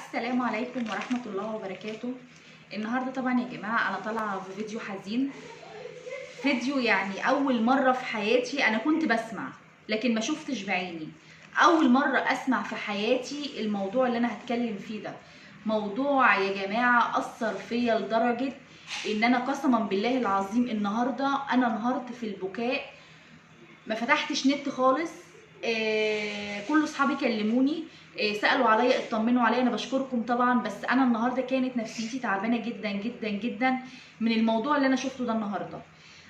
السلام عليكم ورحمة الله وبركاته. النهاردة طبعا يا جماعة أنا طالعة في فيديو حزين، فيديو يعني أول مرة في حياتي أنا كنت بسمع لكن ما شفتش بعيني. أول مرة أسمع في حياتي الموضوع اللي أنا هتكلم فيه ده. موضوع يا جماعة أثر فيا لدرجة إن أنا قسما بالله العظيم النهاردة أنا انهارت في البكاء. ما فتحتش نت خالص، كل اصحابي كلموني، سالوا عليا، اطمنوا عليا، انا بشكركم طبعا، بس انا النهارده كانت نفسيتي تعبانة جدا جدا جدا من الموضوع اللي انا شفته ده النهارده.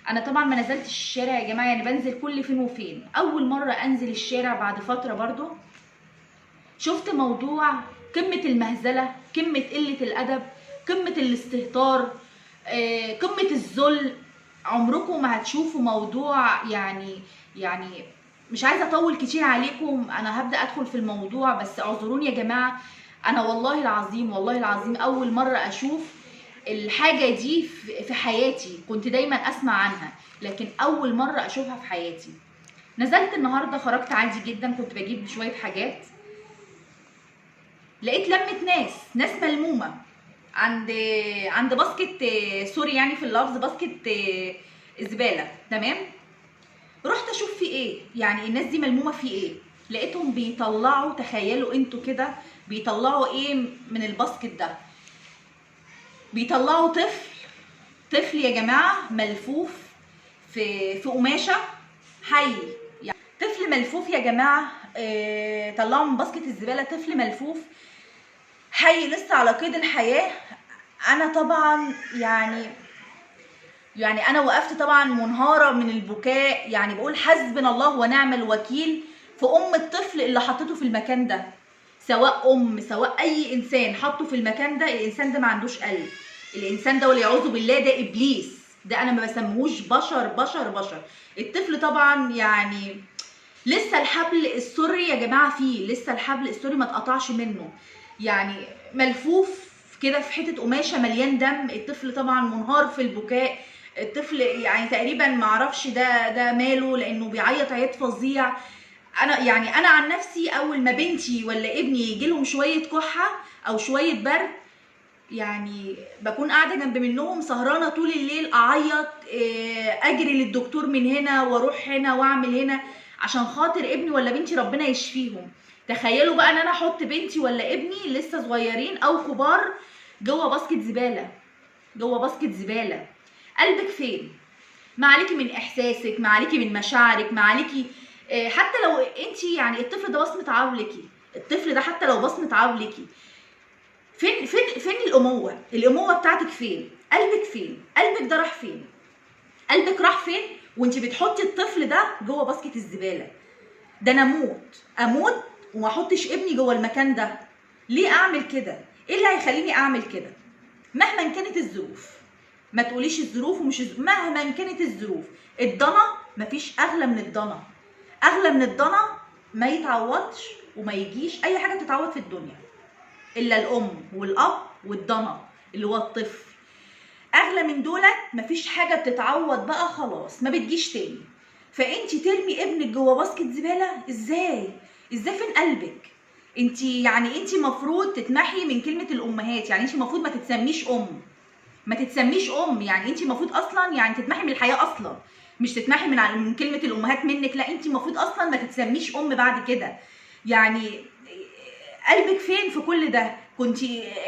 انا طبعا ما نزلتش الشارع يا جماعة، يعني بنزل كل فين وفين، اول مرة انزل الشارع بعد فترة. برضو شفت موضوع قمة المهزلة، قمة قلة الادب، قمة الاستهتار، قمة الذل. عمركم ما هتشوفوا موضوع يعني مش عايزه اطول كتير عليكم، انا هبدا ادخل في الموضوع، بس اعذروني يا جماعة، انا والله العظيم والله العظيم اول مرة اشوف الحاجة دي في حياتي. كنت دايما اسمع عنها لكن اول مرة اشوفها في حياتي. نزلت النهارده، خرجت عادي جدا، كنت بجيب شوية حاجات، لقيت لمه ناس ملمومه عند basket، sorry يعني في اللفظ، basket زبالة. تمام، رحت اشوف في ايه، يعني الناس دي ملمومه في ايه. لقيتهم بيطلعوا، تخيلوا انتوا كده، بيطلعوا ايه من ال basket ده؟ بيطلعوا طفل يا جماعة ملفوف في قماشة حي، يعني طفل ملفوف يا جماعة. طلعوا من basket الزبالة طفل ملفوف حي لسه على قيد الحياة. انا طبعا يعني انا وقفت طبعا منهاره من البكاء، يعني بقول حسبنا الله ونعم الوكيل في ام الطفل اللي حطيته في المكان ده، سواء ام سواء اي انسان حطه في المكان ده. الانسان ده ما عندوش قلب، الانسان ده والعياذ بالله ده ابليس، ده انا ما بسميهوش بشر بشر بشر. الطفل طبعا يعني لسه الحبل السري يا جماعة فيه، لسه الحبل السري ما اتقطعش منه، يعني ملفوف كده في حتة قماشة مليان دم. الطفل طبعا منهار في البكاء، الطفل يعني تقريبا ما اعرفش ده ماله، لانه بيعيط عياط فظيع. انا يعني انا عن نفسي اول ما بنتي ولا ابني يجي لهم شوية كحه او شوية برد، يعني بكون قاعدة جنب منهم سهرانة طول الليل اعيط، اجري للدكتور من هنا واروح هنا واعمل هنا عشان خاطر ابني ولا بنتي ربنا يشفيهم. تخيلوا بقى ان انا احط بنتي ولا ابني لسه صغيرين او كبار جوه basket زبالة، جوه basket زبالة. قلبك فين؟ ما عليكي من احساسك، ما عليكي من مشاعرك، ما عليكي حتى لو انت يعني الطفل ده بصمة عار ليكي، الطفل ده حتى لو بصمة عار ليكي، فين فين فين الاموه؟ الاموه بتاعتك فين؟ قلبك فين؟ قلبك ده راح فين؟ قلبك راح فين وانت بتحطي الطفل ده جوه basket الزبالة؟ ده انا اموت وما احطش ابني جوه المكان ده. ليه اعمل كده؟ ايه اللي هيخليني اعمل كده؟ مهما كانت الظروف، ما تقوليش الظروف ومش مهما كانت الظروف، الضنا مفيش اغلى من الضنا، اغلى من الضنا ما يتعوضش وما يجيش اي حاجة تتعوض في الدنيا الا الام والاب والضنا اللي هو الطفل. اغلى من دولت مفيش حاجة بتتعوض بقى، خلاص ما بتجيش تاني. فانتي ترمي ابنك جوه basket زبالة ازاي؟ ازاي؟ فين قلبك؟ انتي يعني انتي المفروض تتمحي من كلمة الامهات، يعني انتي المفروض ما تتسميش ام، ما تتسميش ام، يعني انت المفروض اصلا يعني تتمحي من الحياة اصلا، مش تتمحي من كلمة الامهات منك، لا انت المفروض اصلا ما تتسميش ام بعد كده. يعني قلبك فين في كل ده؟ كنت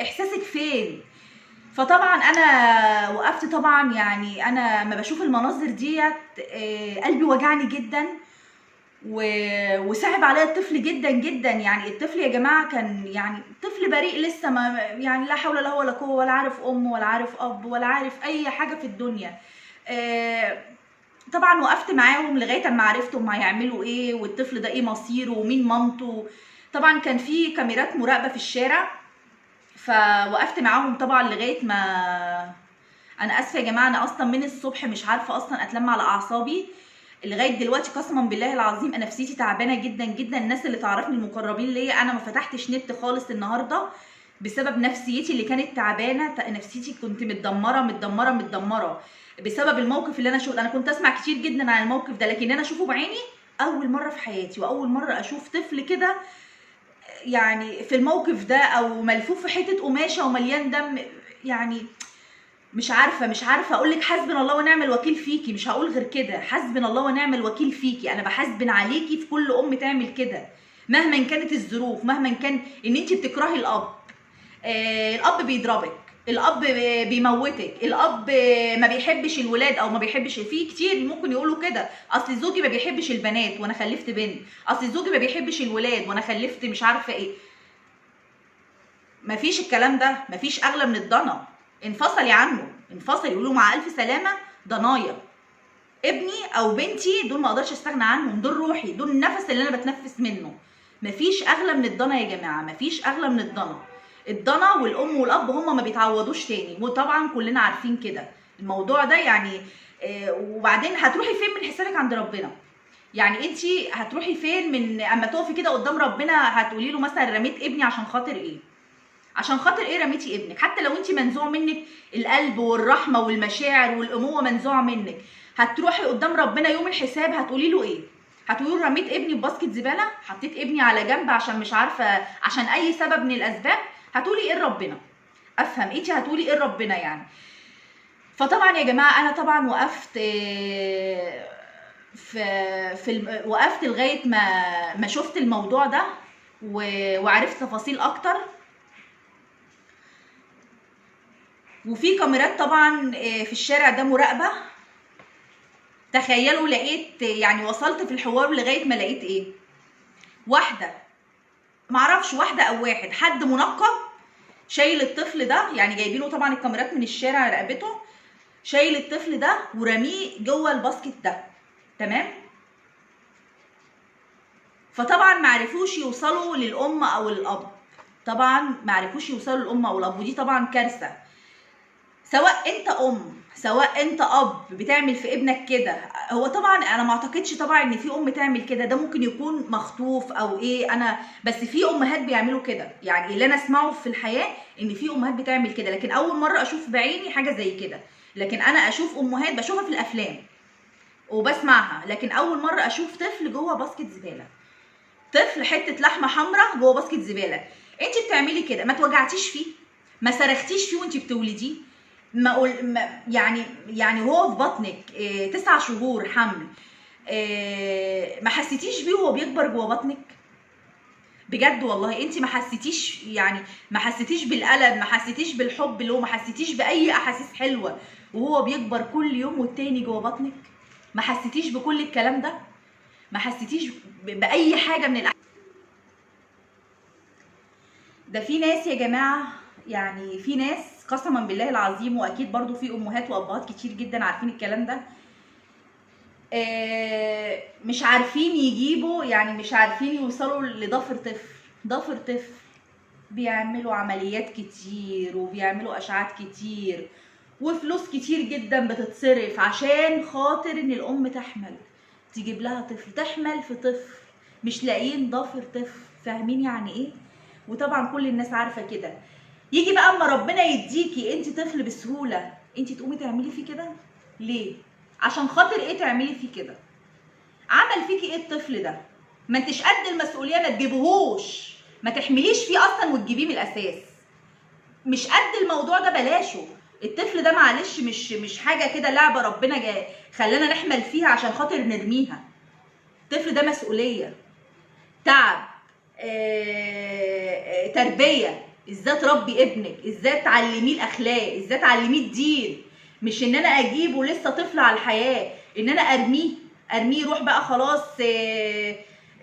احساسك فين؟ فطبعا انا وقفت طبعا، يعني انا ما بشوف المناظر ديت قلبي وجعني جدا وصعب عليا الطفل جدا جدا. يعني الطفل يا جماعة كان يعني طفل بريء لسه، ما يعني لا حول له ولا قوة، ولا عارف ام ولا عارف اب ولا عارف اي حاجة في الدنيا. طبعا وقفت معاهم لغاية اما عرفت هم هيعملوا ايه، والطفل ده ايه مصيره، ومين مامته. طبعا كان في كاميرات مراقبة في الشارع، فوقفت معاهم طبعا لغاية ما، انا اسفه يا جماعة انا اصلا من الصبح مش عارفه اصلا اتلم على اعصابي لغاية دلوقتي، قسما بالله العظيم انا نفسيتي تعبانة جدا جدا. الناس اللي تعرفني المقربين ليا، انا ما فتحتش نت خالص النهارده بسبب نفسيتي اللي كانت تعبانة، نفسيتي كنت متدمره متدمره متدمره بسبب الموقف اللي انا شفته. انا كنت اسمع كتير جدا عن الموقف ده، لكن انا اشوفه بعيني اول مرة في حياتي، واول مرة اشوف طفل كده يعني في الموقف ده، او ملفوف في حتة قماشة ومليان دم. يعني مش عارفه اقول لك حسبنا الله ونعم الوكيل فيكي، مش هقول غير كده، حسبنا الله ونعم الوكيل فيكي. انا بحسبن عليكي في كل ام تعمل كده، مهما كانت الظروف، مهما كان ان انت بتكرهي الاب، الاب بيضربك، الاب بيموتك، الاب ما بيحبش الولاد او ما بيحبش، في كتير ممكن يقولوا كده، اصل زوجي ما بيحبش البنات وانا خلفت بنت، اصل زوجي ما بيحبش الولاد وانا خلفت مش عارفه ايه. مفيش الكلام ده، مفيش اغلى من الضنا. انفصلي عنه، انفصلي، يقولوا مع الف سلامه ضنايا. ابني او بنتي دول ما اقدرش استغنى عنهم، دول روحي، دول النفس اللي انا بتنفس منه. مفيش اغلى من الضنا يا جماعة، مفيش اغلى من الضنا. الضنا والام والاب هما ما بيتعوضوش تاني، وطبعا كلنا عارفين كده الموضوع ده يعني. وبعدين هتروحي فين من حسابك عند ربنا؟ يعني انت هتروحي فين من اما تقفي كده قدام ربنا هتقولي له مثلا رميت ابني عشان خاطر ايه؟ عشان خاطر ايه رميتي ابنك؟ حتى لو انت منزوع منك القلب والرحمة والمشاعر والامومه منزوعه منك، هتروحي قدام ربنا يوم الحساب هتقولي له ايه؟ هتقولي له رميت ابني في basket زبالة، حطيت ابني على جنب عشان مش عارفه، عشان اي سبب من الاسباب؟ هتقولي ايه لربنا؟ افهم انت هتقولي ايه لربنا يعني؟ فطبعا يا جماعة انا طبعا وقفت في وقفت لغاية ما شفت الموضوع ده وعرفت تفاصيل اكتر. وفي كاميرات طبعا في الشارع ده مراقبة. تخيلوا لقيت، يعني وصلت في الحوار لغاية ما لقيت ايه، واحدة معرفش واحدة او واحد، حد منقب شايل الطفل ده، يعني جايبينه طبعا الكاميرات من الشارع رقبته، شايل الطفل ده ورميه جوه الباسكت ده، تمام؟ فطبعا معرفوش يوصلوا للام او الاب، طبعا معرفوش يوصلوا للام او الاب، ودي طبعا كارثة. سواء انت ام سواء انت اب بتعمل في ابنك كده، هو طبعا انا ما اعتقدش طبعا ان في ام تعمل كده، ده ممكن يكون مخطوف او ايه، انا بس في امهات بيعملوا كده، يعني اللي انا اسمعه في الحياة ان في امهات بتعمل كده، لكن اول مرة اشوف بعيني حاجة زي كده. لكن انا اشوف امهات بشوفها في الافلام وبسمعها، لكن اول مرة اشوف طفل جوه basket زبالة، طفل حتة لحمه حمراء جوه basket زبالة. انت بتعملي كده، ما توجعتيش فيه، ما صرختيش فيه وانت بتولديه، ما قول ما يعني هو في بطنك 9 شهور حمل، ما حسيتيش بيه وهو بيكبر جوه بطنك؟ بجد والله انت ما حسيتيش، يعني ما حسيتيش بالالم، ما حسيتيش بالحب اللي هو، ما حسيتيش باي احاسيس حلوة وهو بيكبر كل يوم والتاني جوه بطنك؟ ما حسيتيش بكل الكلام ده؟ ما حسيتيش باي حاجة من ده؟ في ناس يا جماعة، يعني في ناس قسما بالله العظيم، واكيد برضو في امهات وابهات كتير جدا عارفين الكلام ده، مش عارفين يجيبوا، يعني مش عارفين يوصلوا لضفر طفل، ضفر طفل. بيعملوا عمليات كتير وبيعملوا اشعاعات كتير وفلوس كتير جدا بتتصرف عشان خاطر ان الام تحمل، تجيب لها طفل، تحمل في طفل، مش لاقيين ضفر طفل. فاهمين يعني ايه؟ وطبعا كل الناس عارفه كده. يجي بقى اما ربنا يديكي انت طفل بسهولة، انت تقومي تعملي فيه كده ليه؟ عشان خاطر ايه تعملي فيه كده؟ عمل فيكي ايه الطفل ده؟ ما انتش قد المسؤولية، ما تجيبهوش، ما تحمليش فيه اصلا وتجيبيه من الاساس. مش قد الموضوع ده بلاشه. الطفل ده معلش مش حاجة كده لعبه ربنا جاي خلانا نحمل فيها عشان خاطر نرميها. الطفل ده مسؤولية، تعب، تربيه، ازاي تربي ابنك، ازاي تعلميه الاخلاق، ازاي تعلميه الدين. مش ان انا اجيبه لسه طفل على الحياة ان انا ارميه روح بقى خلاص،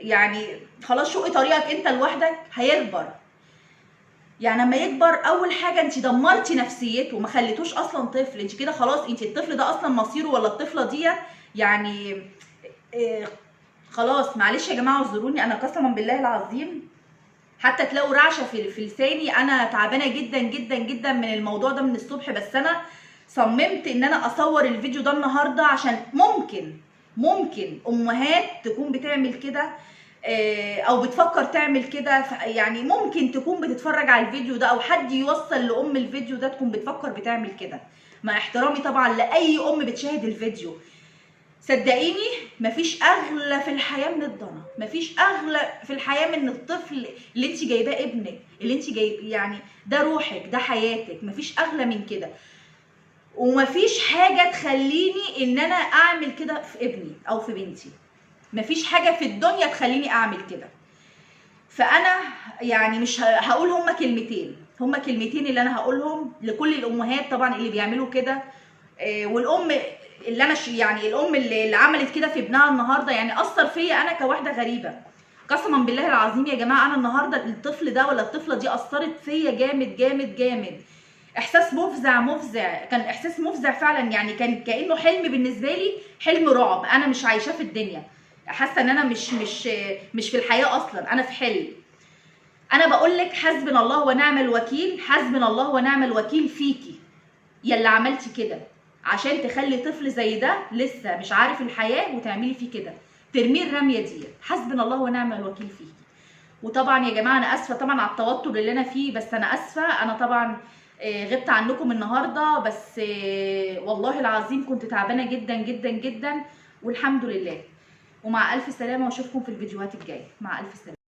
يعني خلاص شق طريقك انت لوحدك. هيكبر، يعني لما يكبر اول حاجة انت دمرتي نفسيته، ما خليتوش اصلا طفل، انت كده خلاص، انت الطفل ده اصلا مصيره ولا الطفلة دي يعني خلاص. معلش يا جماعة اعذروني، انا قسما بالله العظيم حتى تلاقوا رعشه في لساني، انا تعبانة جدا جدا جدا من الموضوع ده من الصبح، بس انا صممت ان انا اصور الفيديو ده النهارده عشان ممكن امهات تكون بتعمل كده او بتفكر تعمل كده، يعني ممكن تكون بتتفرج على الفيديو ده او حد يوصل لام الفيديو ده تكون بتفكر بتعمل كده. مع احترامي طبعا لاي ام بتشاهد الفيديو، صدقيني مفيش اغلى في الحياة من الضنا، مفيش اغلى في الحياة من الطفل اللي انت جايباه ابنك، اللي انت جايب يعني ده روحك، ده حياتك، مفيش اغلى من كده. ومفيش حاجة تخليني ان انا اعمل كده في ابني او في بنتي، مفيش حاجة في الدنيا تخليني اعمل كده. فانا يعني مش هقول هما كلمتين، هما كلمتين اللي انا هقولهم لكل الامهات طبعا اللي بيعملوا كده، والام اللي انا يعني الام اللي عملت كده في ابنها النهارده، يعني اثر فيا انا كواحده غريبة قسما بالله العظيم يا جماعة. انا النهارده الطفل ده ولا الطفلة دي اثرت فيا جامد جامد جامد، احساس مفزع مفزع، كان احساس مفزع فعلا، يعني كان كانه حلم بالنسبة لي، حلم رعب، انا مش عايشاه في الدنيا، حاسه ان انا مش مش مش في الحياة اصلا، انا في حلم. انا بقول لك حسبنا الله ونعم الوكيل، حسبنا الله ونعم الوكيل فيكي يا اللي عملتي كده، عشان تخلي طفل زي ده لسه مش عارف الحياة وتعملي فيه كده، ترميه الرمية دي، حسبنا الله ونعم الوكيل فيكي. وطبعا يا جماعة انا اسفه طبعا على التوتر اللي انا فيه، بس انا اسفه، انا طبعا غبت عنكم النهارده، بس والله العظيم كنت تعبانة جدا جدا جدا، والحمد لله. ومع الف سلامه، واشوفكم في الفيديوهات الجاية. مع الف سلامه.